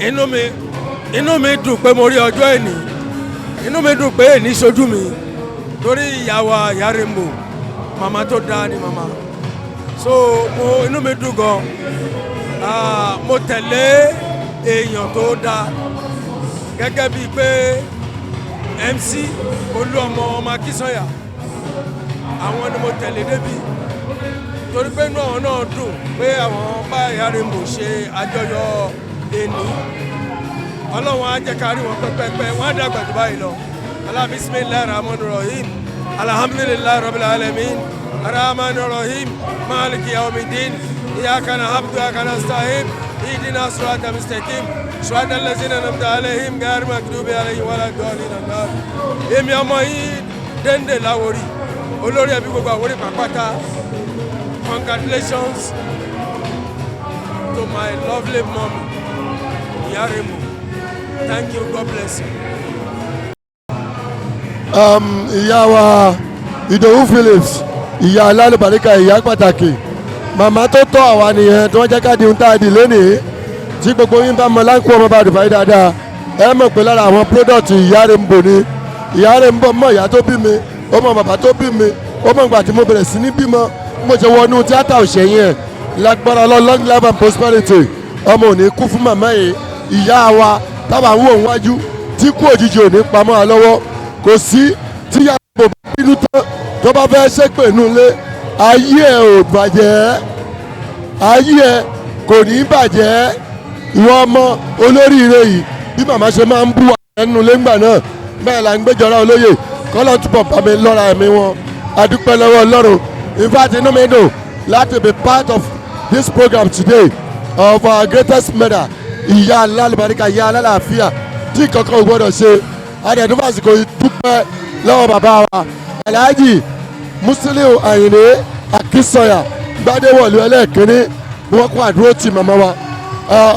Inú mi dùn pé mo rí ọjọ́ èní. Inú mi dùn pé èní ṣojú mi, torí ìyàwó ìyá Rainbow, màmá tó dáa ni màmá. So mo inú mi dùn gan. Ah, mo tẹ̀lé èèyàn tó dáa gẹ́gẹ́ bíi pé MC Olúọmọ ọmọ Akínsànyà, àwọn ni mo tẹ̀lé débi, torí pé inú àwọn náà dùn pé àwọn bá ìyá Rainbow ṣe àjọyọ̀ èní. Ọlọ́run á jẹ́ ká rí wọn pẹ́pẹ́pẹ́, wọ́n á dàgbà jù báyìí lọ. Alá bisimilahi rahman rahim, alhamdulilayi rabbil alamin, rahman rahim, maliki yawmidin, iyaka na'budu wa iyaka nasta'in, ihdina sirata mustaqim, sirata allazina an'amta alayhim, ghayril maghdubi alayhim wala ddallin. Èmi ọmọ yìí, Dende Láwórì, olórí ẹbí gbogbo Àwórì pàpàtà, congratulations to my lovely mommy, Ìyá Rainbow. Thank you, God bless you. Ìyá wa Ìdòwú Phillips, ìyá alálùbáríkà, ìyá pàtàkì, màmá tó tọ́ àwa nìyẹn tí wọ́n jẹ́ ká di ohun tá a dì lónìí. Tí gbogbo yín bá mọ láńkó ọmọ bá dùbáyé dáadáa, ẹ mọ̀ pé lára àwọn product ìyá Rainbow ni. Ìyá Rainbow mọ̀ ìyá tó bí mi, ó mọ̀ bàbá tó bí mi, ó mọ̀ ìgbà tí mo bẹ̀rẹ̀ sí ní bímọ, mo ṣe wọnú tíátà òṣèyìn ẹ̀. Lágbára lọ, long life and prosperity. Ọmọ ò ní kú fún màmá yìí, ìyá wa táwa ń wò wájú, tí kú òjijì ò ní pamọ́ wa lọ́wọ́. Kò sí tí ìyá kò bá bínú tán, tó bá fẹ́ ṣépè nulẹ̀, ayé ẹ̀ ò bàjẹ́, ayé ẹ̀ kò ní bàjẹ́. Ìwọ ọmọ olóríire yìí, bí màmá ṣe máa ń bú wa nínú lẹ́ngbà náà, bẹ́ẹ̀ là ń gbẹ́jọ́ra olóyè kọ́lọ́ túbọ̀ bá mi lọ́ra ẹ̀mí wọn. Adúpẹ́ lọ́wọ́ Ọlọ́run. In fact, inú mi dùn láti be part of this program today of our greatest mother, ìyá alálùbáríkà, ìyá alálàáfíà tí kankan ò gbọ́dọ̀ ṣe. Adẹ̀dúnfàsìkò dúpẹ́ lọ́wọ́ bàbá wa, Alhaji Musiliu Ayinde Akínsọ̀yà Gbadewọ̀lú ẹlẹ́ẹ̀kínní, bí wọ́n kó àdúró tì màmá wa.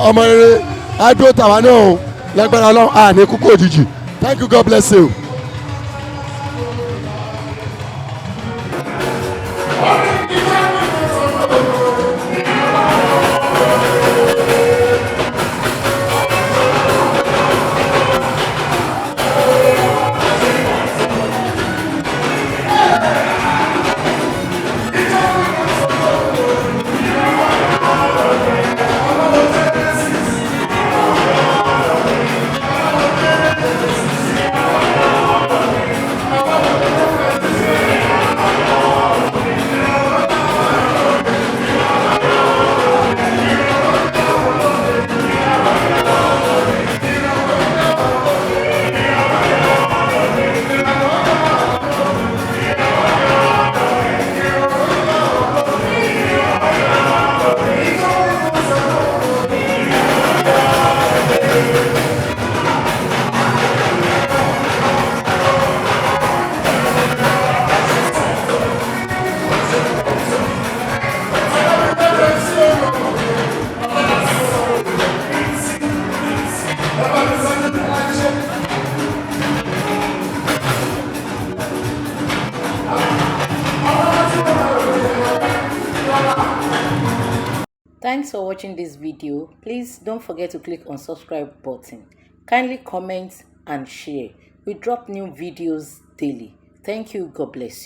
Ọmọ rere àdúró tàwa náà o. Lágbára Ọlọ́run, àní kúkú òjijì. Thank you, God bless you. Thanks for watching this video. Please don't forget to click on subscribe button. Kindly comment and share. We drop new videos daily. Thank you. God bless you.